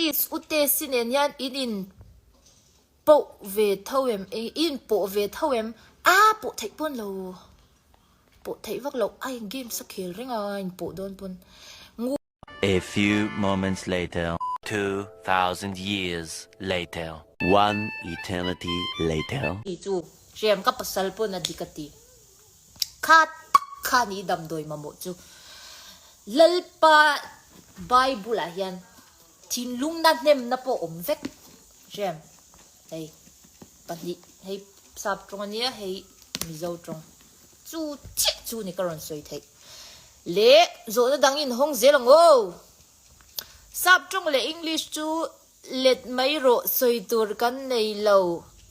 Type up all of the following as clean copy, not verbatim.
Miss u Tesi nen hian in in poh ve tho em? In in pawh ve tho em? A pawh theih pawn lo pawh theih vak loh a in games a khel reng a in pawh dawn pawn ngu A few moments later. 2000 years later. One eternity later. Tih chu hriam ka pasal pawn a dik a ti. Kha tak kha ni damdawi mamawh chu Lalpa Bible ah hian thinlungna hnemna pawh awm vek hriam hei pahnih hei sap tawng ania hei Mizo tawng chu chiah chu ni ka rawn sawi theih leh zawhna dang in hawng zel ang aw. Sap tawng leh English chu let mai rawh sawi tur kan nei lo.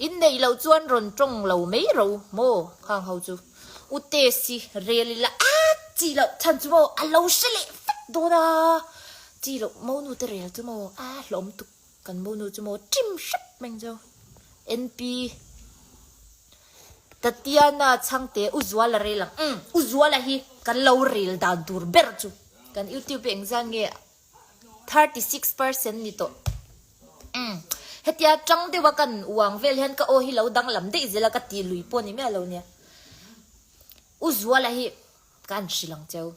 In neih loh chuan rawn tawng lo mai ro maw khang ho chu. U Tesi rel ila a chi loh chhan chu maw a lo hre leh vek dawn a. Chi loh monu te rel chu maw a hlawm tuk kan monu chu maw ṭim hrep mai ang chu. NP Tatiana chhangte U Zuala rel ang. Umm U Zuala hi kan lo rel dan tur ber chu. Kan youtube hi engzan nge 36% ni tawh umm hetia tang deuha kan uang vel hian ka aw hi lo danglam daih zel a ka ti lui pawh ni miah lo nia U Zuala hi ka an hrilh ang cheu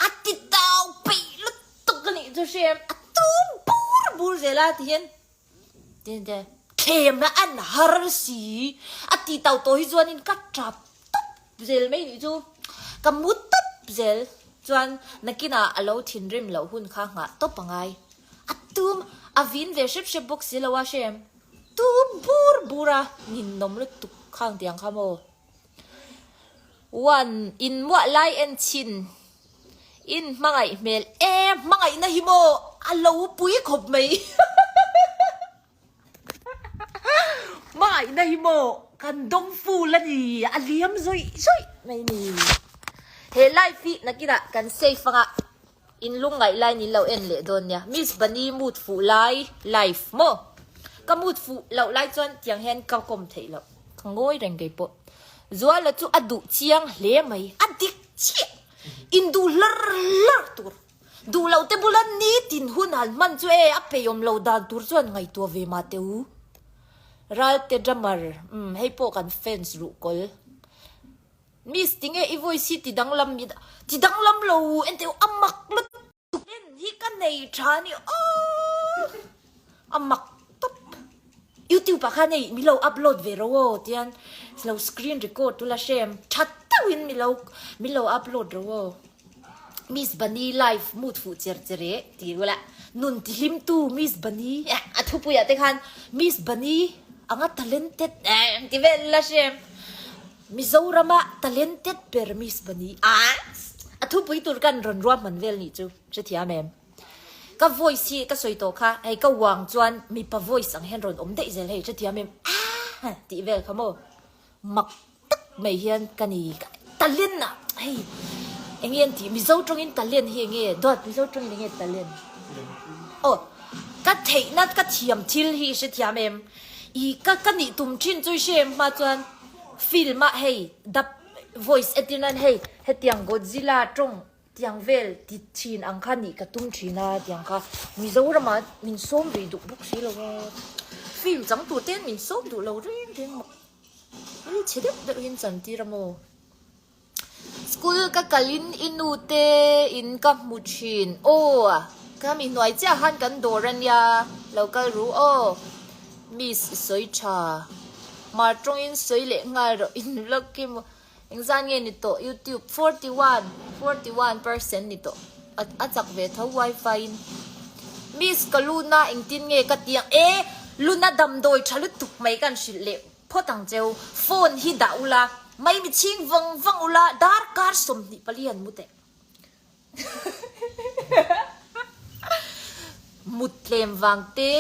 a ti tau peih lutuk a nih chu hrem a tum bur bur zel a ti hian Tinte thlem a an har si a ti tau tawh hi chuanin ka tap tawp zel mai nih chu ka mu tawp zel chuan nakinah a lo thinrim loh hun kha nghah tawp a ngai a tum a vin ve hrep hrep bawk si lo a hrem tum bur bur a ninawm lutuk khang tiang kha maw. One, in muah lai en chhin. In hmangaih hmel e, hmangaihna hi maw a lo pui khawp mai. Hmangaihna hi maw kan dawng ful a ni, a liam zawih zawih mai ni. He live hi nakinah kan save anga In lungngaih lai ni lo en leh dawn nia. Miss Bunny mood fuh lai live maw? Ka mood fuh loh lai chuan tiang hian ka kawm theih loh. Ka ngawi reng kei pawh. Zuala chu a duh chiang hle mai. A dik chiah. In duh hlar hlar tur. Duh loh te bula nitin hun han hman chu e a peihawm lo dan tur chuan ngaihtuah ve mah teh u. Ralte drummer, umm hei pawh kan fans ruhkawl. Miss tinge i voice hi ti danglam mi ti danglam lo enteh a mak lutuk en hi ka nei tha a ni aww a mak tawp youtube ah khan hei mi lo upload ve ro aw tian lo screen record ula hrem tha deuhin mi lo mi lo upload ro aw miss bunny live mood fuh cher cher eh ti ula nun ti hlim tu miss bunny a thupui ah te khan miss bunny anga talented eh ti vel ula hrem. Mizorama talented ber Miss Bunny a a thupui tur kan rawn ruahman vel nih chu hrethiam em? Ka voice hi ka sawi tawh kha hei ka uang chuan mipa voice ang hian rawn awm daih zel hei hrethiam em aah tih vel kha maw mak tak mai hian ka ni talent ah hei eng nge an tih Mizo tawngin talent hi eng nge dawt Mizo tawngin eng nge talent aw ka theihna ka thiam thil hi hrethiam em? I ka ka nih tum thin chu i hre em hma chuan film ah hei dub voice entir nan hei hetiang Godzilla tawng tiang vel ti thin ang kha nih ka tum thin a tiang kha Mizoram ah min sawm ve duh bawk si lo a film chang tur ten min sawm duh lo reng reng mak hmelchhe deuh deuh hian chan tir a maw. School ka kalin i nu te in ka hmu thin aw ka mi hnuai chiah khan kan dawr a nia lo kal ru aw miss i sawi tha mar tawngin sawi leh nghal rawh in vlog khi maw engzan nge ni tawh youtube 41 41 percent ni tawh a chak ve tho wifi in miss ka luna engtin nge ka ti ang e luna damdawi tha lutuk mai kan hrilh leh Phawt ang cheu, phone hi dah ula, mai mi chhing vang vang ula, darkar 24 an mu teh. Mut tlem vang te,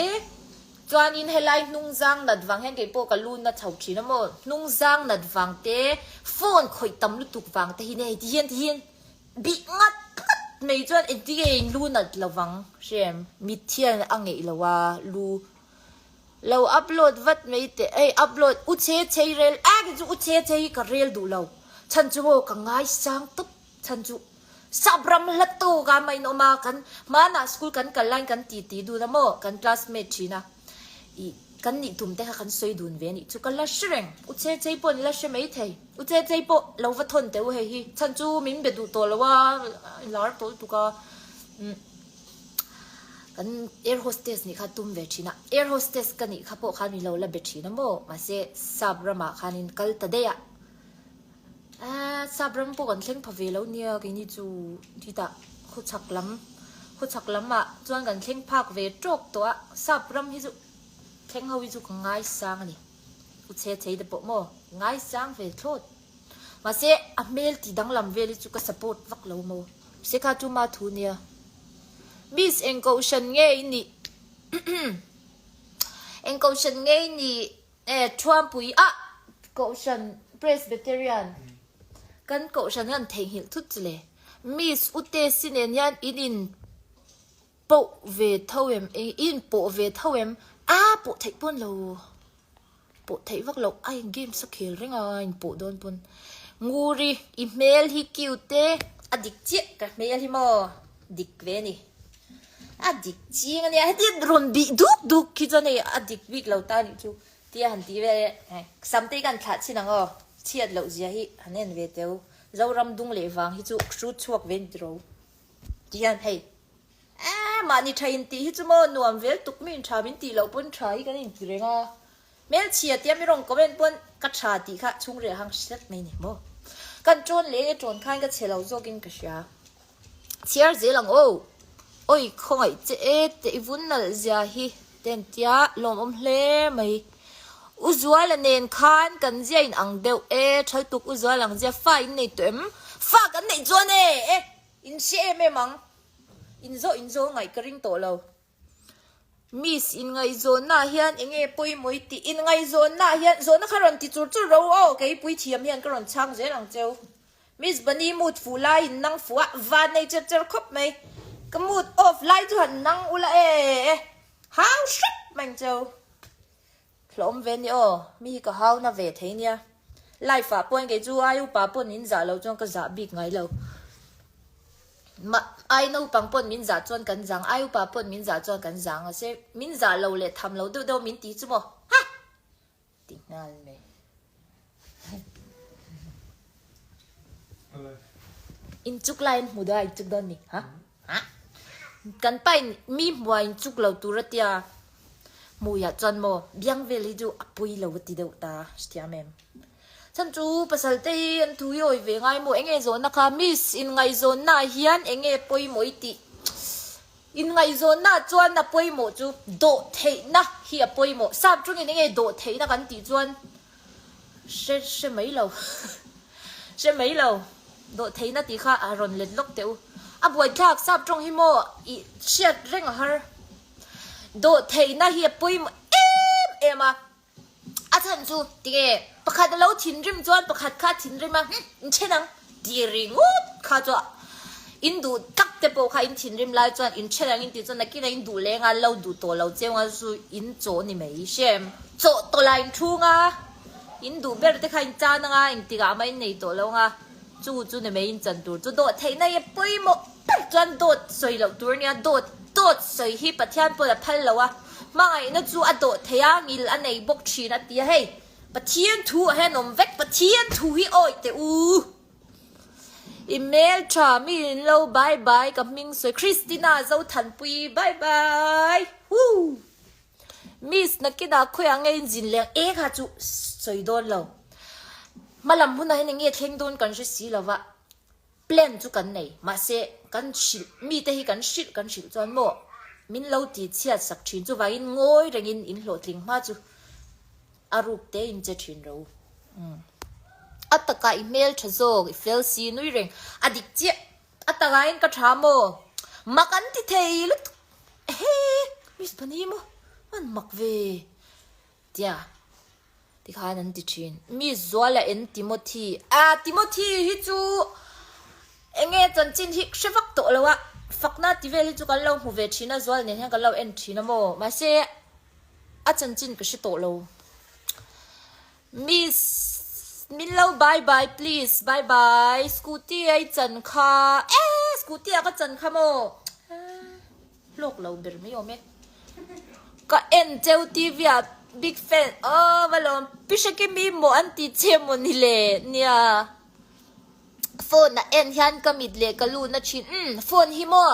chuanin helai hnungzang nat vang hian keipawh ka lu na chho thin a maw, hnungzang nat vang te, phone khawih tam lutuk vang te hi hei ti hian ti hian bih ngat ngat mai chuan engtin nge in lu nat lo vang hrem, mit hian a ngeih lo a, lu Lo upload vat mai teh hei upload u che chei rel a kei chu u che chei hi ka rel duh lo chhan chu maw ka ngaisang tawp chhan chu Sap ram hla tawk a mah in awm a, kan hmanah school kan kal laiin kan ti ti dun a maw, kan classmate thin a, ih kan nih tum te kha kan sawi dun ve a nih chu ka la hre reng, u che chei pawh an la hre mai thei, u che chei pawh lo va thawn teh u hei hi, chhan chu min be duh tawh lo a, lar tawh lutuk a, umm kan air hostess nih kha tum ve thin a, air hostess ka nih kha pawh khan min lo la be thin a maw, mahse sap ramah khanin kal ta daih a. Aaa sap ram pawh kan thleng pha ve lo nia keini chu chutah khawchhak lam khawchhak lamah chuan kan thleng phak ve tawk tawh a sap ram hi chu thleng ho hi chu ka ngaisang a ni u chhe chei te pawh maw ngaisang ve thlawt mahse a hmel ti danglam vel hi chu ka support vak lo maw se kha chu ma thu nia miss eng kohhran nge i nih eng kohhran nge i nih. E Thuampui ah Kohhran Presbyterian kan Kohhran hian theihnghilh thut chu le. Miss Ute si nen hian in in poh ve tho em in in pawh ve tho em a pawh theih pawn lo pawh theih vak loh a in games a khel reng a in pawh dawn pawn Nguri i hmel hi cute e a dik chiah ka hmel hi maw dik ve a ni. A dik ching a nia, heti rawn bih duk duk khi chuan hei a dik bik lo ta nih chu tia han tih vel e, sam te hi kan thlah chhin ang aw, chhiat loh zia hi han en ve teu, Zoram dung leh vang hi chu hrut chhuak ve ni tiro ti hian hei eeh mahni tha in tih hi chu maw nuam vel tuk mi in tha min tih loh pawn tha hi kan inti reng a, hmelchhia tia mi rawn comment pawn ka tha tih kha chhungreh hang hret mai ni maw, kan tawn leh tawn khan ka chhe lo zawkin ka hria. Chhiar zel ang aw. Oi khawngaih che e te i vun nalh zia hi te an tia lawmawm hle mai. U Zuala nen khan kan zia in ang deuh e thal tuk U Zuala ang zia fa in nei tawh em? Fa kan neih chuan e e in hre em em ang. In zawh in zawh ngaih ka ring tawh lo. Miss inngaihzawnna ah hian enge pawimawh i tih? Inngaihzawnna ah hian zawhna kha rawn ti chur chur ro aw, keipui thiam hian ka rawn chhang zel ang cheu. Miss Bunny mood fuh lai in nang fuh a, van nei cher cher khawp mai. Ka mood off lai chu han nang ula e e hau hrep mai ang cheu. Hlawm ve ni aw, mi hi ka hau na ve thei nia. Life ah pawhin kei chu ai upa pawn min zah lo chuan ka zah bik ngai lo. Ma ai naupang pawn min zah chuan kan zang, ai upa pawn min zah chuan kan zang a se min zah lo leh tham lo deuh deuh min ti chu maw ha ti nghal mai. Inchuk lai an hmu dawn a inchuk dawn ni ha ha kan pa in mi hmuh ah inchuk lo tur a tia hmuiah chuan maw biang vel hi chu a pui lo a ti deuh ta hrethiam em chhan chu pasal te hi an thu hi awi ve ngai maw enge zawhna kha miss inngaihzawnna ah hian enge pawimawh i tih Inngaihzawnna chuan a pawimawh chu dawhtheihna hi a pawimawh. Sap chungin enge dawhtheihna kan tih chuan hre hre mai lo hre mai lo. Dawhtheihna tih kha a rawn let lawk teh u. A buaithlak sap tawng hi maw i hriat reng a har. Dawhtheihna hi a pawimawh em em a. A chhan chu tinge pakhat a lo thinrim chuan pakhat kha a thinrim a hm in then ang tih ringawt kha chu in duh tak te pawh kha in thinrim lai chuan in then ang in tih chuan nakin a in duh leng a lo duh tawh lo cheu ang chu in chawh ni mai hrem chawh tawh lah in thung a in duh ber te kha in chan ang a engtikah mah in nei tawh lo ang a chu chu ni mai in chan tur chu dawh theih na hi a pawimawh ber chuan dawt sawi loh tur a nia dawt dawt sawi hi Pathian pawn a phal lo a. Hmangaihna chu a dawh thei a, ngil a nei bawk thin a ti a, hei Pathian thu ah hian awm vek, Pathian thu hi awi teh u. I hmel tha mi in lo bye bye ka hming sawi Christina Zothanpui bye bye huu Miss nakinah khawiah nge in zin leng e kha chu sawi dawn lo hmalam hunah hian enge thleng dawn kan hre si lova. Plan chu kan nei, mahse kan hrilh, mite hi kan hrilh kan hrilh chuan maw min lo ti chhiat sak thin chuvangin ngawi rengin in hlawhtling hma chu a ruk te in che thin ro. Umm. A takah i hmel tha zawk, i fel si nui reng, a dik chiah, a takah in ka tha maw? Mak an ti thei lutuk, ehe, miss Bunny maw? An mak ve. Tia tikhan an ti thin. Mi Zuala en Timothy ah Timothy hi chu enge chanchin hi hre vak tawh lo a, fakna ti vel hi chu kan lo hmu ve thin a Zuala nen hian kan lo en thin a maw mahse a chanchin ka hre tawh lo. Miss min lo bye bye please bye bye scooty a i chan kha eh. scooty ah ka chan kha maw? Hlawk lo ber mai awm e. Ka en cheu TV ah big fan aw va lawm Pi Hrekimi maw an ti che maw ni le nia. Phone a en hian ka mit leh ka lut na thin umm phone hi maw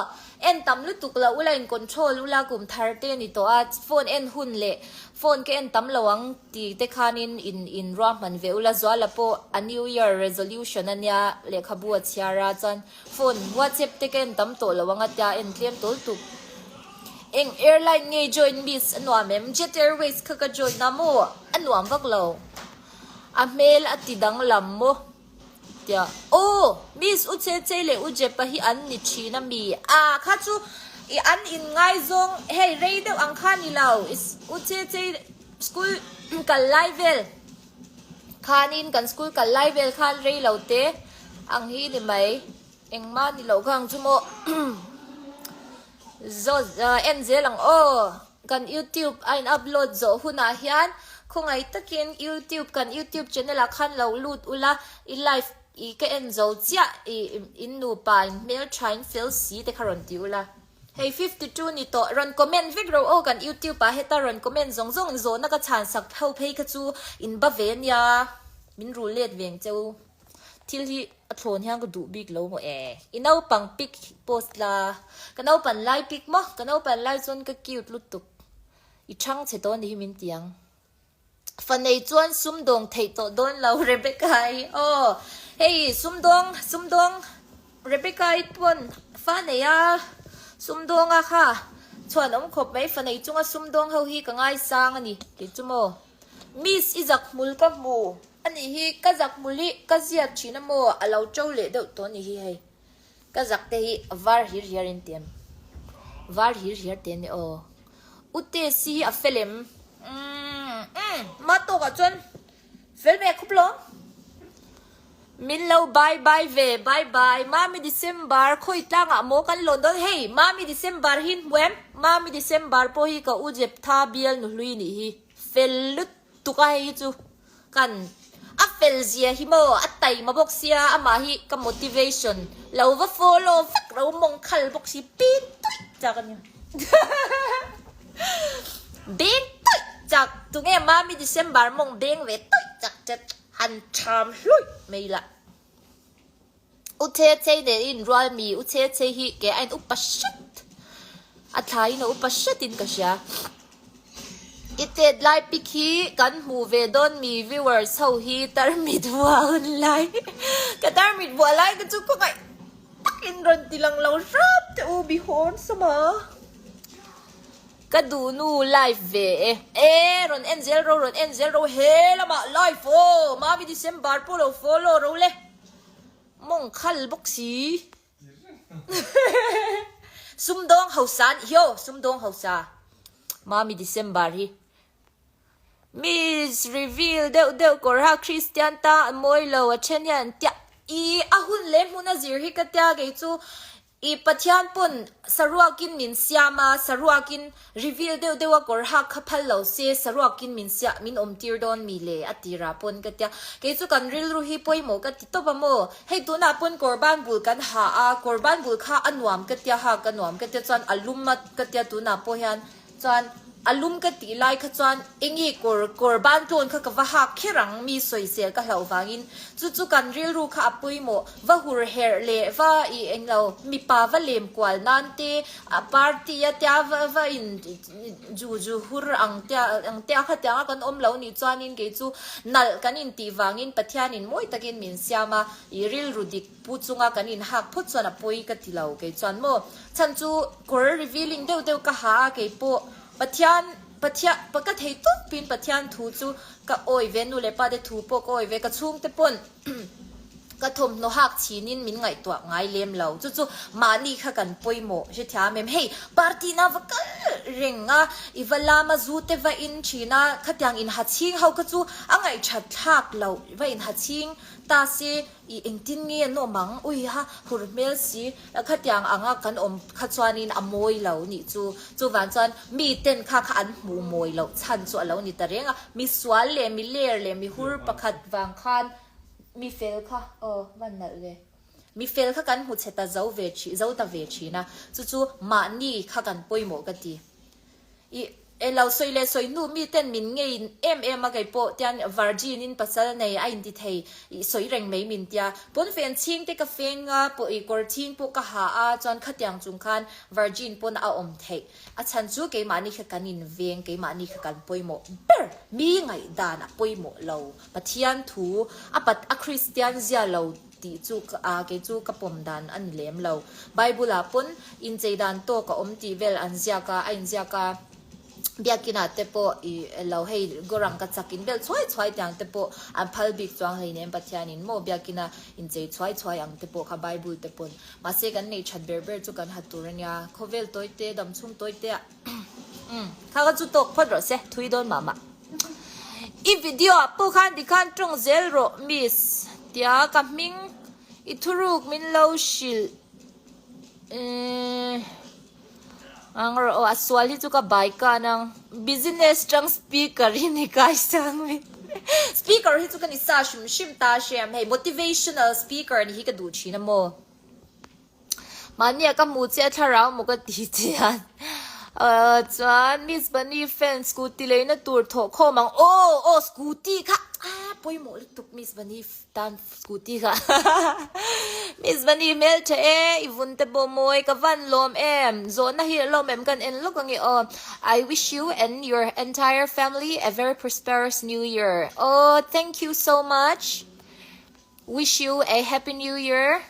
en tam lutuk lo ula in control ula kum thar te ni tawh a phone en hun leh phone ka en tam lo ang ti te khanin in in ruahman ve ula Zuala pawh a new year resolution a nia lehkhabu a chhiar a chuan phone whatsapp te ka en tam tawh lo ang a tia en tlem tawl tuk eng airline nge join miss a nuam em jet airways kha ka join a maw a nuam vak lo a hmel a ti danglam maw. Tia, Aw! Miss U Chechei leh U Jepa hi an ni thin a mi? A, kha chu i an inngaizawng hei rei deuh ang kha ni lo. U Chechei school kal lai vel khanin kan school kal lai vel khan rei lo te ang hi ni mai. Engmah ni loh kha ang chu maw. Zaw en zel ang aw. Kan YouTube a in upload zawh hunah hian khawngaih takin YouTube kan YouTube channel ah khan lo lut ula i live i ka en zo chiah i in nupa in hmeltha in fel si te kha rawn ti ula. Hei 52 ni tawh rawn comment vek ro aw kan YouTube ah heta rawn comment zawng zawng in zawhna ka chhan sak ho phei kha chu in ba ve nia min rul let veng cheu. Thil hi a thlawn hian ka duh bik lo maw e. I naupang pic post la. Ka naupan lai pic maw? Ka naupan lai chuan ka cute lutuk. I chhang chhe tawh anih hi min ti ang. Fanei chuan sumdawng theih tawh dawn lo Rebecca i aw. Hei sumdawng sumdawng Rebecca i pawn fa nei a sumdawng a kha chhuan awm khawp mai fanei chunga sumdawng ho hi ka ngaisang a ni kei chu maw. Miss i zak hmul ka hmu. A nih hi, ka zak hmul hi ka ziat thin a maw? A lo to leh deuh tawh a nih hi hei. Ka zak te hi a var hir hiar in ti em? Var hir hiar te nia aw. U Tesi hi a fel em? Umm umm ma tawkah chuan fel ve khup lo. Min lo bye bye ve, bye bye. Mami December khawi tlangah maw kan lawn dawn hei. Mami December hi in hmu em? Mami December pawh hi ka u Jeptha bial nuhlui nih hi. Fel lutuk a hei hi chu kan a fel zia hi maw a taima bawk sia amah hi ka motivation lo va follow vek lo mawng khal bawk si pin tuih chak a nia beng tuih chak tunge mami December mawng beng ve tuih chak che han tham hluih mai lah. U Che Chei nen in rual mi U Che Chei hi ke a in upa hret a thla in a upa hret in ka hria. I tet lai pic hi kan hmuh ve dawn mi viewers ho hi tarmit vuah hun lai ka tarmit vuah lai te chu khawngaih takin rawn ti lang lo hrap teh u bihawn sama. Ka duh nu live ve e. E rawn en zel ro rawn en zel ro he lamah live aw mami December pawh lo follow ro le. Mawng khal bawk si. Sumdawng hausa anih hi aw, sumdawng hausa. Mami December hi. Miss reveal deuh deuh kawr ha Christian ta a mawi lo a then hian tia i a hun leh hmun a zir hi ka tia kei chu I Pathian pawn saruakin min siam a, saruakin reveal deuh deuh a kawr hak kha phal lo se, saruakin min siah min awm tir dawn mi le a ti rah pawn ka tia. Kei chu kan rilru hi pawimawh ka ti tawp a maw? Hei tunah pawn kawr ban bul kan ha a, kawr ban bul kha a nuam ka tia hak a nuam ka tia chuan a lum a ka tia tunah pawh hian Chuan a lum ka tih lai kha chuan enge kawr kawr ban tlawn kha ka va hak kher ang mi sawisel ka hlauh vangin chu chu kan rilru kha a pawimawh va hur herh leh va ih englo mipa va lem kual nan te a party a tia va va in ju ju hur ang tia ang tia kha tianga kan awm lo nih chuanin kei chu nalh kan intih vangin Pathianin mawi takin min siam a ih rilru dik Pu chunga kan inhak phawt chuan a pawi ka ti lo kei chuan maw chhan chu kawr revealing deuh deuh ka ha a kei pawh Pathian Pathian ka thei tawpin Pathian thu chu ka awi ve nu leh pa te thu pawh ka awi ve ka chhungte pawn ka thawmhnaw hak chhinin min ngaihtuah ngai lem lo chu chu mahni kha kan pawimawh hrethiam em hei party na va kal reng a i va lama zu te va in thin a khatiang inha chhing ho kha chu a ngaihthat thlak loh va inha chhing ta se I engtin nge an awm ang? Ui ha, hur hmel si, khatiang anga kan awm kha chuanin a mawi lo nih chu. Chuvang chuan mi ten kha kha an hmuh mawi loh chhan chu a lo ni ta reng a. Mi sual leh mi ler leh mi hur pakhat vang khan mi fel kha, aw, van nalh ve. Mi fel kha kan hmu chhe ta zo ve thin, zo ta ve thin a, chu chu mahni kha kan pawimawh ka ti. I e lo sawi leh sawi hnu mi ten min ngei em em a kei pawh tian virgin in pasal nei a inti thei i sawi reng mai min tia. Pawnfen chhing te ka feng a, pawh i kawr chhing pawh ka ha a, chuan khatiang chung khan virgin pawn a awm theih. A chhan chu keimahni kha kan inveng, keimahni kha kan pawimawh ber. Mi ngaihdan a pawimawh lo. Pathian thu a pat a Kristian zia lo tih chu a kei chu ka pawm dan a ni lem lo. Bible ah pawn inchei dan tawk a awm tih vel an ziak a, a inziak a, biakin ah te pawh i lo hei gorang ka chak in vel chhuai chhuai tiang te pawh an phal bik chuang hleinem Pathian in maw biakin a inchei chhuai chhuai ang te pawh kha Bible te pawn mahse kan neih that ber ber chu kan ha tur a nia khawvel tawi te dam chhung tawi te ah umm kha kha chu tawk phawt rawh se thui dawn mah mah. I video ah pawh khan tikhan tawng zel rawh miss tia ka hming i thuruk min lo hrilh eehh ang rawh aw a sual hi chu ka bai kan ang business tang speaker hi ni kai sang mi speaker hi chu ka ni sa hrim hrim ta hrem hei motivational speaker ni hi ka duh thin a maw. Mahnia ka hmu che a thlarau maw ka ti chian. Ahh chuan Miss Bunny fan scooty leina tur thawh khawm ang aw aw scooty kha ah pawimawh lutuk Miss Bunny tan scooty kha Miss Bunny hmeltha e i vun te pawh mawi ka van lawm em zawhna hi a lawm em kan en lawk ange aw I wish you and your entire family a very prosperous new year aw thank you so much Wish you a happy new year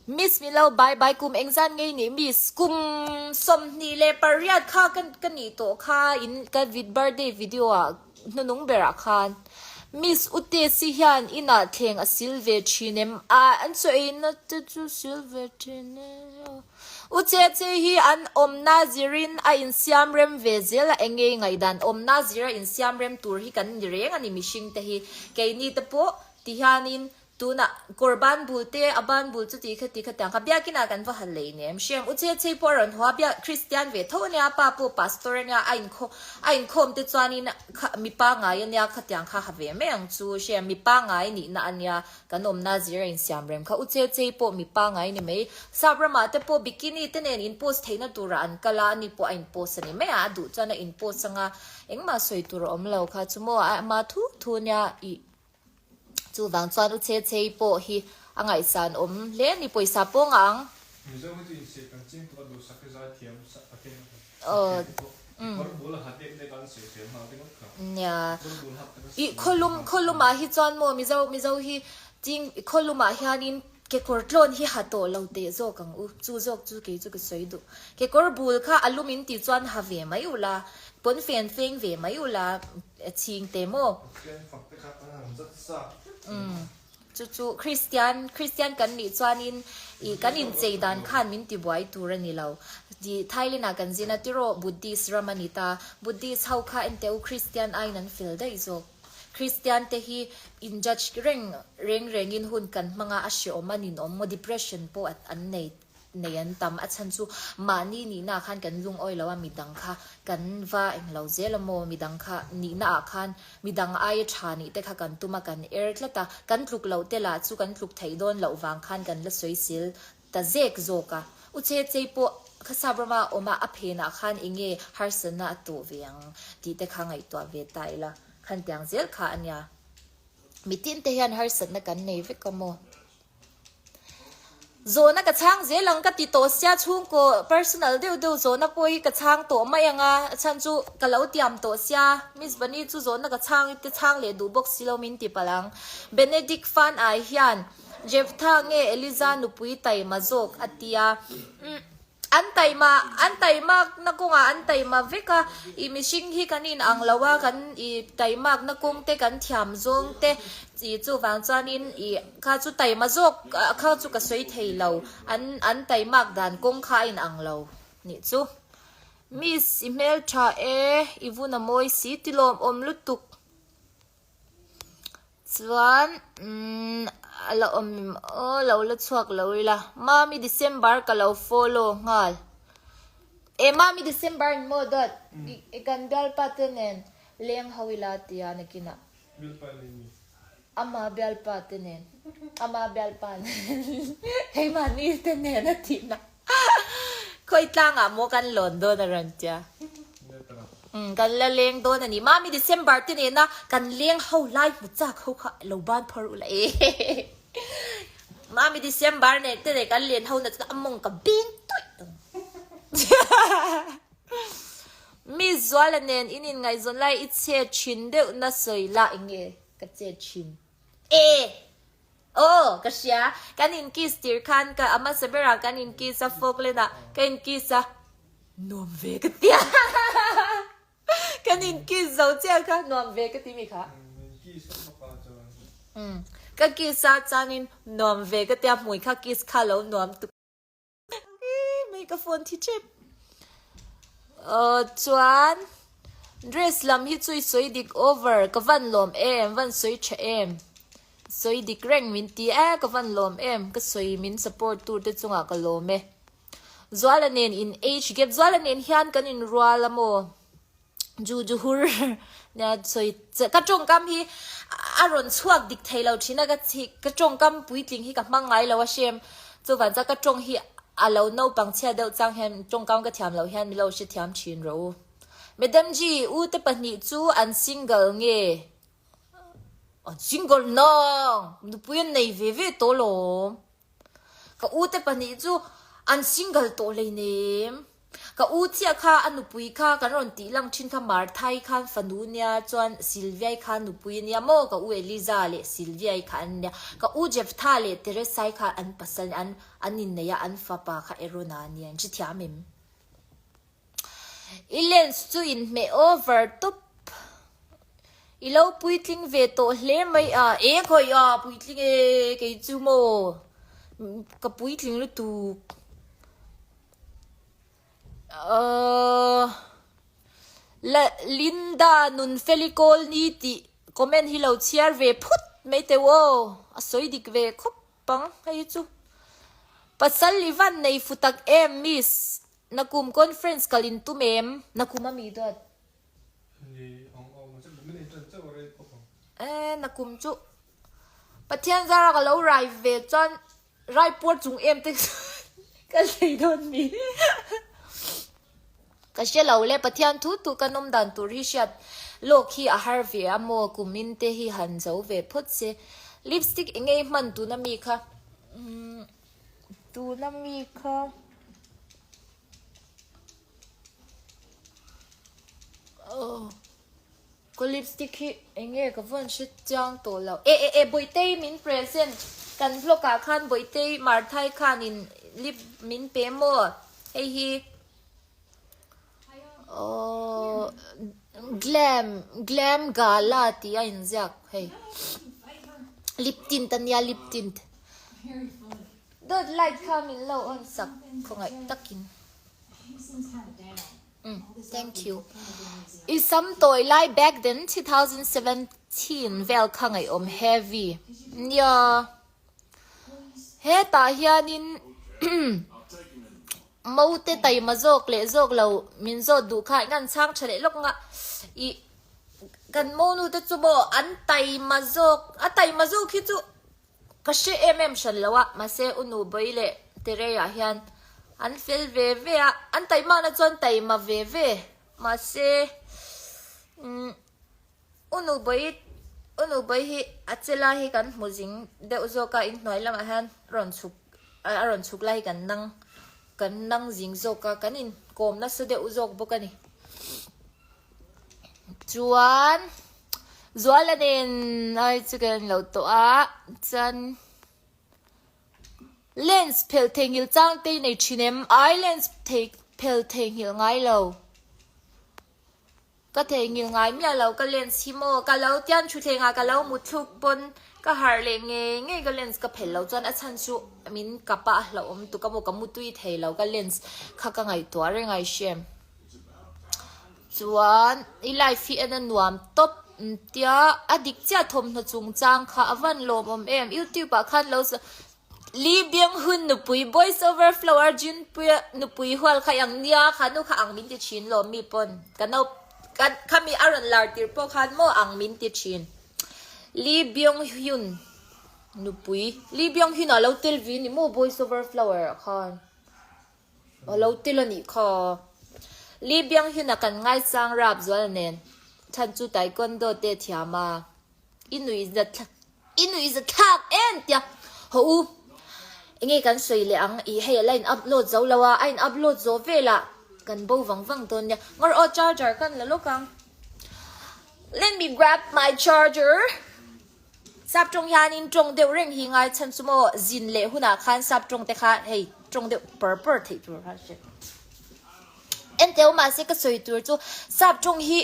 Miss Milo bye bye kum engzan ngei nih miss kum 28 kha ka ka nih tawh kha in ka vid birthday video ah hnunung ber ah khan Miss u te si hian inah thleng a sil ve thin em ah an chaw ei na te chu sil ve thin e U che che hi an awmna zirin a insiam rem ve zel a engei ngaihdan awmna zira insiam rem tur hi kan ni reng a ni mihring te hi keini te pawh ti hianin Tunah kawr ban bul te, a ban bul chu ti kha ti kha tiang kha biakinah kan va hal lei nem. Hriam u che chei pawh a rawn haw a, biak Kristian ve tho a nia, pa pawh pastor a nia, a inkhawm a inkhawm te chuanin kha mi pangai a nia khatiang kha ha ve mai ang chu. Hriam mi pangai nihna a nia, kan awmna zir a insiam rem kha. U che chei pawh mi pangai ni mai. Sap ramah te pawh bikini te nen in post theihna turah an kal a, ani pawh a in post a ni mai a, a duh chuan a in post anga engmah sawi tur a awm lo kha chu maw a ama thu thu nia ih. Chuvang chuan U Che Chei pawh hi a ngaihsan awm hle a ni, pawisa pawh ngah ang. Mizo hi chu insiah kan ching tuk a duhsak hi zaithiam Pathian a hmu te pawh kawr bul a ha dek dek a an sawisel nghal ringawt kha. Nia. Kawr bul hak te kha I khawlum khawlum ah hi chuan maw Mizo Mizo hi ching khawlum ah hianin kekawr tlawn hi ha tawh lo teh zawk ang u chu zawk chu kei chu ka sawi duh. Kekawr bul kha a lum in tih chuan ha ve mai ula pawnfen feng ve mai ula ching te maw? Pathian fak te kha an han zat sa. Umm chu chu Kristian Kristian kan nih chuanin ih kan inchei dan khan min ti buai tur a ni lo. Ih Thailand ah kan zin a tiraw Buddhist ram a ni ta. Buddhist ho kha en teh u Kristian aiin an fel daih zawk. Kristian te hi in judge reng reng rengin hun kan hmang a a hreawm a ninawm maw depression pawh an nei nei an tam. A chhan chu mahni nihna ah khan kan lungawi lo a, midang kha kan va englo zel a maw, midang kha nihna ah khan midang aia tha nih te kha kan tum a, kan er tlat a, kan tluk loh te lah chu kan tluk theih dawn loh vang khan kan la sawisil ta zek zawk a. U che chei pawh kha sap rama awm a, a phenah khan enge harsatna a tawh ve ang tih te kha ngaihtuah ve ta ila, khan tiang zel kha a nia. Mitin te hian harsatna kan nei vek a maw? Zawhna ka chhang zel ang ka ti tawh sia chhungkaw personal deuh deuh zawhna pawh hi ka chhang tawh mai ang a, a chhan chu ka lo tiam tawh sia Miss Bunny chu zawhna ka chhang te chhang leh duh bawk si lo min ti palh ang. Benedict Fan ai hian Jephtha nge Eliza nupui taima zawk a tia. An taima, an taimakna kawngah an taima vek a, i mihring hi kan in ang lo a, kan i taimakna kawng te kan thiam zawng te i chuvang chuanin i kha chu taima zawk kha chu ka sawi thei lo, an an taimak dan kawng kha a in ang lo nih chu. Miss i hmeltha e, i vun a mawi si ti lawmawm lutuk. Chuan umm a la awm em aw lo la chhuak lo ila Mami December ka lo follow nghal e Mami December in maw dawt i kan bialpa te nen leng ho ila tia nakinah. Bialpa nei mi. Ama bialpa te nen, ama bialpa nen, keimahni te nen a tihna. Khawi tlangah maw kan lawn dawn a rawn tia. Umm kan la leng dawn a ni. Mami December te nena kan leng ho lai hmu chak ho kha lo ban phawr ula e. Mami December nen te nen kan len ho na chuan a mawng ka beng tawih ang. Miss Zuala nen in inngaihzawn lai i chhe thin deuh na sawi la enge ka che thin e aw ka hria kan in kiss tir khan ka a hmasa berah kan in kiss a Falkland ah ka in kiss a nuam ve ka tia kan in kiss zo chiah kha nuam ve ka ti mi kha ka kiss a chuanin nuam ve ka tia hmui kha kiss kha lo nuam tuk. Mai ka phone thi tep. Chuan dress lam hi chu i sawi dik over ka van lawm em van sawi tha em sawi dik reng min ti e ka van lawm em ka sawi min support tur te chungah ka lawm e Zuala nen in age gap Zuala nen hian kan in rual a maw Ju ju hur nia sawi ka tawngkam hi a rawn chhuak dik thei lo thin a ka chhi ka tawngkam puitling hi ka hmang ngai lo a hrem chuvang chuan ka tawng hi a lo naupang chhiat deuh chang hian tawngkam ka thiam loh hian min lo hrethiam thin rawh u. Madam Ji u te pahnih chu an single nge an single nang nupui an nei ve ve tawh lawm. Ka u te pahnih chu an single tawh hleinem. Ka u chiah kha a nupui kha kan rawn tih lang thin kha Martha-i khan fanu nia chuan Sylvia-i kha nupui ania maw ka u Eliza leh Sylvia-i kha an nia. Ka u Jephthah leh Teresa-i kha an pasal an an innei a an fapa kha Aaron-a ania an hrethiam em? I lens chu inhmeh over tawp. I lo puitling ve tawh hle mai a. E khawi a puitling e kei chu maw ka puitling lutuk. Ahh La Linda Nunfeli Kawlni tih comment hi lo chhiar ve phut mai teh u aw a sawi dik ve khawp ang hei hi chu. Pasal i van nei fu tak em miss. Nakum conference kal in tum em? Nakum a mi dawt. Ni ang ang chu min in tan chauh rei khawp ang. E nakum chu Pathian zara ka lo rai ve chuan rai puar chung em te ka hlei dawn mi. Ka hre lo le Pathian thu thu kan awm dan tur hi hriat lawk hi a har ve a maw kum in te hi han zo ve phawt se. Lipstick engei hman tuna mi kha. Tuna mi kha oh ka lipstick hi eng nge ka vawn hre chiang tawh lo e e e Bawihtei min present kan vlog ah khan Bawihtei Marthai khanin lip min pe maw hei hi oh glam glam gala tih a inziak hei lip tint ania lip tint. Dawt light kha min lo on sak khawngaih takin. Umm thank you. I sam tawi lai back then 2017 vel kha ngaihawm heavy. Nia. Hetah hianin mo te taima zawk leh zawk lo min zawt duh kha eng an chhang tha leh lawk nga i kan monu te chu maw an taima zawk a taima zawk hi chu Ka hre em em hran lo a, mahse U Nubawi leh Tereia hian an fel ve ve a, an taihmakna chuan taima ve ve, mahse umm U Nubawi U Nubawi hi a che lai hi kan hmu zing deuh zawk a, inhnuai lamah hian rawn chhuk a rawn chhuk lai hi kan nang kan nang zing zawk a, kan inkawm nasa deuh zawk bawk a ni. Chuan Zuala nen ai chu kan lo tawh a chuan lens phelh theihnghilh chang te i nei thin em? Ai lens thei phelh theihnghilh ngai lo ka theihnghilh ngai miah lo ka lens hi maw ka lo tian thutthleng ah ka lo mutthluk pawn ka harh leh ngei ngei ka lens ka phelh lo chuan a chhan chu min kap a a hlauhawm tuk a maw ka mutui thei lo ka lens kha ka ngaihtuah reng a i hre em? Chuan i life hi en a nuam tawp tia a dik chiah thawmhnaw chungchang kha a van lawmawm em youtube ah khan lo Lee Byung Hun nupui Boys Over Flower Junpuia nupui hual kha i ang nia kha nu kha ang min ti thin lawm mi pawn ka no khami a rawn lar tir pawh khan maw ang min ti thin. Lee Byung Hyun nupui Lee Byung Hyun a lo tel vi ni maw Boys Over Flower ah khan a lo tel a nih kha. Lee Byung Hyun a kan ngaisang rap zual nen chhan chu taekwondo te thiam a i nuih zat i nuih zat thlak em tia haw u enge kan sawi leh ang ih hei a la in upload zo lo a a in upload zawh velah kan bo vang vang dawn nia ngawr aw charger kan la lawk ang. Let me grab my charger. Sap tawng hianin tawng deuh reng hi ngai chhan chu maw zin leh hunah khan sap tawng te kha hei tawng deuh par par theih tur kha hre. Enteu mahse ka sawi tur chu sap tawng hi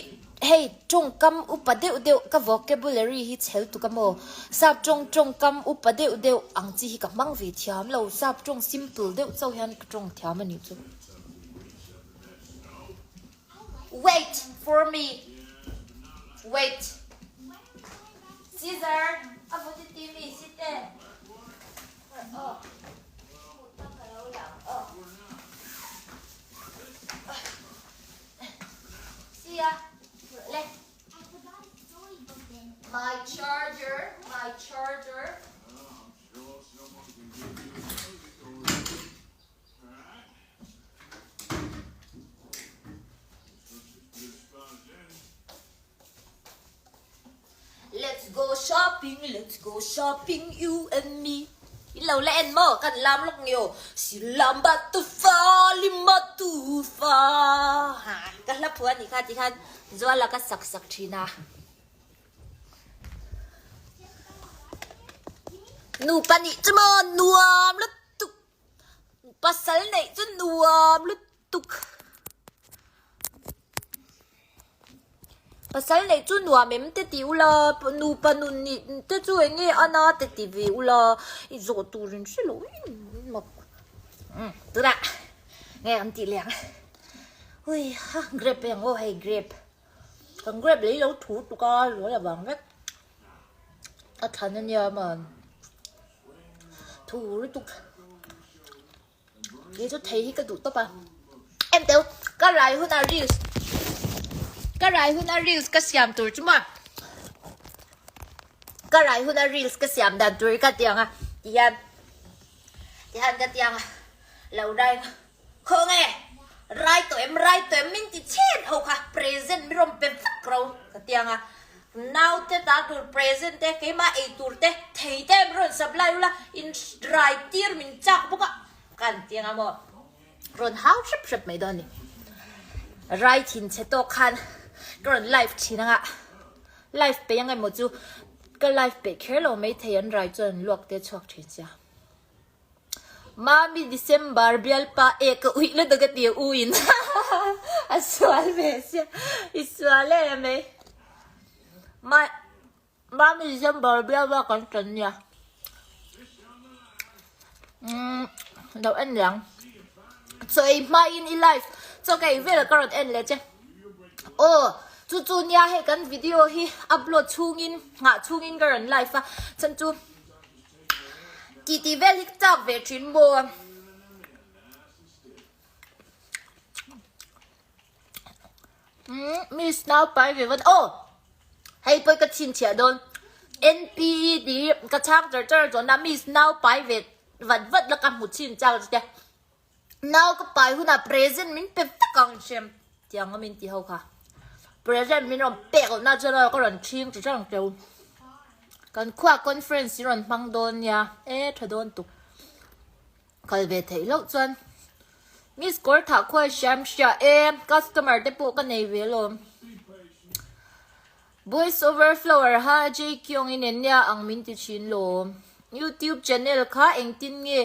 hei tawngkam upa deuh deuh ka vocabulary hi chhel tuk a maw sap tawng tawngkam upa deuh deuh ang chi hi ka hmang ve thiam lo sap tawng simple deuh chauh hian ka tawng thiam a nih chu. Wait for me. Wait. Caesar, a vu ti ti mi si te. Oh. See ya. Le. My charger, my charger. Let's go shopping, let's go shopping, you and me. In lo la en maw kan lam lawk nge aw. Silamba tufa lima tufa. Ha, ka hla phu a nih kha tikhan Zuala ka sak sak thin a. Nupa nih chu maw nuam lutuk. Pasal neih chu nuam lutuk. Pasal neih chu nuam em te ti ula, nupa nun nih te chu eng nge ana te ti ve ula, i zawh tur in hre lo em mak. Umm tunah nge an tih leh ang. Hui ha grape eng aw hei grape. Kan grape lei lo thu tuk a rual avang vek. A thlan ania man. Thu lutuk. Kei chu thei hi ka duh tawp a. Em teu ka rai huna reels ka rai huna reels ka siam tur chu maw ka rai huna reels ka siam dan tur hi ka tiang a tihian tihian ka tiang a lo rai Khaw nge? Rai tawh em, rai tawh em min ti chhen ho kha present mi rawn pe vak ro ka ti ang a. Naute ta tur present te, keimah ei tur te, thei te mi rawn supply ula, in rai tir min chak bawk a kan ti ang a maw. Rawn hau hrep hrep mai dawn a ni. Rai thin chhe tawk khan ka rawn live thin ang a, live peih ang emaw chu ka live peih kher lo maithei an rai chuan an luak te chhuak thin sia. Mami December bialpa e ka uih la dak a ti a u in a sual ve sia i sual e mai Ma Mami December bialpa kan tan nia umm lo en leh ang chaw ei hma in i live chaw ka ei vel ka rawn en leh che aw chu chu nia hei kan video hi upload chhungin nghah chhungin ka rawn live a chhan chu. Tih tih vel hi ka chak ve thin maw. Umm miss nau pai ve vat aw hei pawh ka chhinchhiah dawn NPE tih hi ka chhang char char chuan a miss nau pai ve vat vat la ka hmu chhin chak chutia nau ka pai hunah present min pe vek ang hrem tiang a min ti ho kha present min rawn pek loh na chuan ka rawn chhing chi hrang teu kan khua conference hi rawn hmang dawn nia e tha dawn tuk kal ve theih loh chuan miss kawr thah khuai hriam hria e customer te pawh ka nei ve alawm Boys over flower ha Jay Kyung in en nia ang min ti thin lawm. Youtube channel kha engtin nge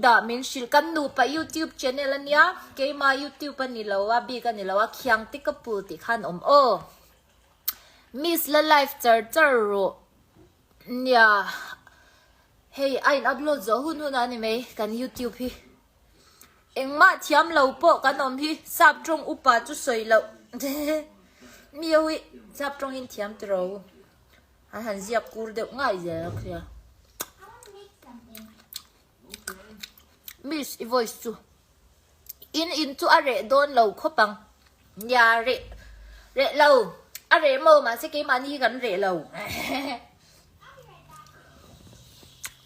dah min hrilh kan nupa youtube channel ania keima youtube a ni lo a bik a ni lo a khiang te ka pul tih khan awm aw. Miss la live char char rawh nia hei a in upload zawh hun hun a ni mai kan youtube hi. Engmah thiam lo pawh kan awm hi sap tawng upa chu sawi loh mi ho hi sap tawng in thiam tiro an han ziak kur deuh ngai zel a khia miss i voice chu in in chu a reh dawn lo khawp ang nia reh reh lo a reh maw mahse keimahni hi kan reh lo.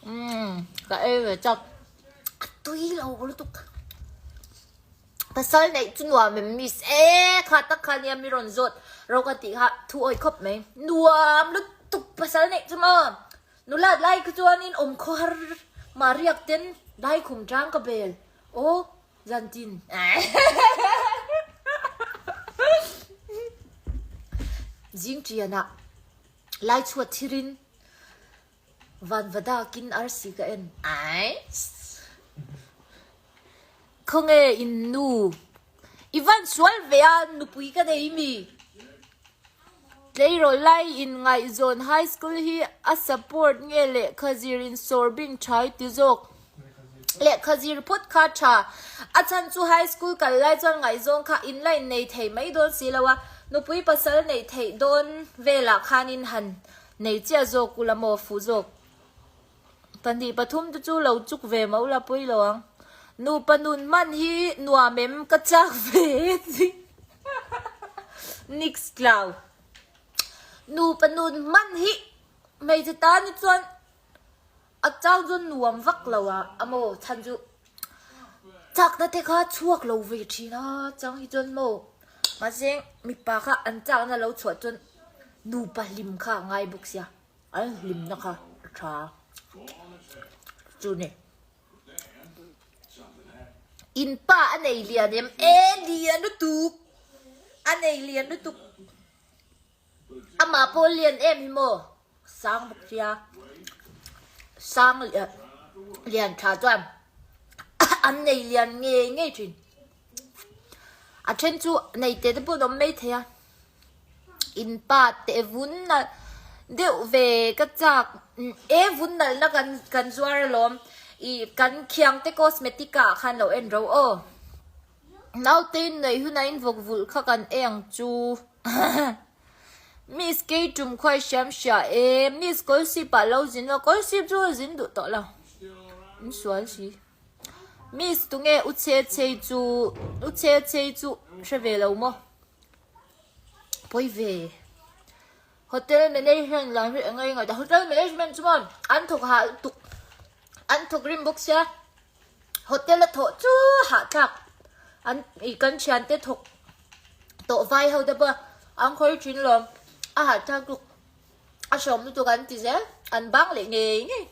Umm ka ei ve chak. A tui lo lutuk. Pasal neih chu nuam em miss e kha tak kha nia mi rawn zawt ro ka tih kha thu awih khawp mai. Nuam lutuk pasal neih chu maw. Nulat lai kha chuanin awm khawhar mah riak ten dai khum tang ka bel aw zantin. Zing ṭianah lai chhuat thirin Van va dakin arsi ka en. Aiss. Khawnge in nu. I van sual ve a nupui ka nei mi. Tleirawl lai in ngaihzawn high school hi a support nge lehkha zir in sawr bing tha i ti zawk. Lehkha zir phawt kha tha. A chhan chu high school kal lai chuan ngaihzawng kha in la in nei thei mai dawn si lo a. Nupui pasal neih theih dawn velah khanin han Nei chiah zawk ula maw fuh zawk. Pahnih pathum te chu lo chuk ve mah ula pawi lo ang. Nupa nun hman hi nuam em ka chak ve e ti. Nix tlau. Nupa nun hman hi hmeichhe tan hi chuan a chau chuan nuam vak lo a a maw chhan chu chakna te kha chhuak lo ve thin a chang hi chuan maw mahse mipa kha an chakna lo chhuah chuan nupa hlim kha a ngai bawk sia an hlimna kha a tha chu ni in pa a nei lian em e lian lutuk a nei lian lutuk amah pawh lian em hi maw. Sang bawk sia sang lian tha chuan an nei lian ngei ngei thin. A then chu nei te te pawh an awm mai thei a, in pa te vun nalh deuh ve ka chak e vun nalhna kan kan zuar alawm ih kan khiangte cosmetic ah khan lo en ro aw. Naute in nei hunah in vawk vulh kha kan ei ang chu. Miss kei tum khuai hriam hria e, Miss kawlsip ah lo zin lo, kawlsip chu a zin duh tawh lo, in sual si. Miss tunge u che chei chu, u che chei chu hre ve lo maw? Pawi ve. Hotel management lam hi eng a ingaih ta, hotel management chu maw an thawk hah lutuk, an thawk rim bawk sia. Hotel a thawh chu hahthlak an ih kan thiante thawk tawh vai ho te pawh an khawi thin lawm a hahthlak lutuk a hrawm lutuk an ti zel an bang leh ngei ngei.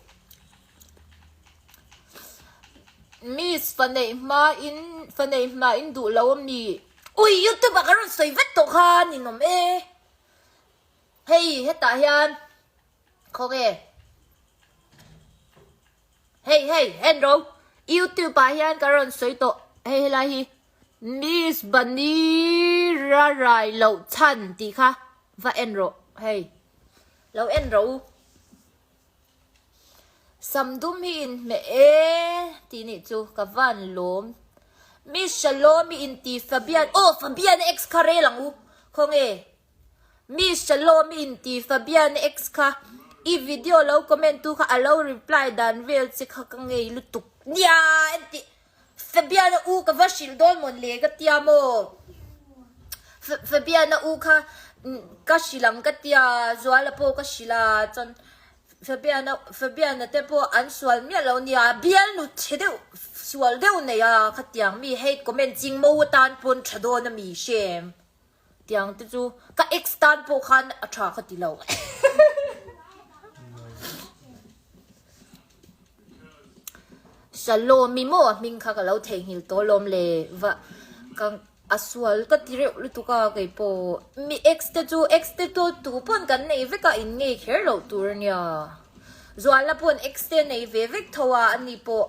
Miss fa neih hma in fa neih hma in duh lo ami ui youtube ah ka rawn sawi vet tawh kha ninawm e hei hetah hian khawnge. Hei hei en ro youtube ah hian ka rawn sawi tawh hei helai hi Miss Bunny ra rai loh chhan tih kha va en rawh hei lo en rawh u Sam dum hi inhmeh e tih nih chu ka van lawm Miss Shalom i inti Fabian aw Fabian ex kha rel ang u khawnge Miss Shalom i inti Fabian ex kha i video lo comment tu kha alo reply dan vel che kha ka ngei lutuk nia entih Fabian a u ka va hrilh dawn mawn le ka tia maw Fabian a u kha ka hrilh ang ka tia Zuala pawh ka hrilh a chuan Fabian a Fabian a te pawh an sual miah lo nia bialnu chhe deuh sual deuh nei a khatiang mi hate comment ching mo atan pawn tha dawn ami hrem. Tiang te chu ka ex tan pawh khan a tha ka ti lo. Shalom i maw a hming kha ka lo theihnghilh tawh alawm le va ka a sual ka ti reuh lutuk a kei pawh mi ex te chu ex te chu tu pawn kan nei vek a in ngei kher loh tur a nia. Zuala pawn ex te a nei ve vek tho a ani pawh.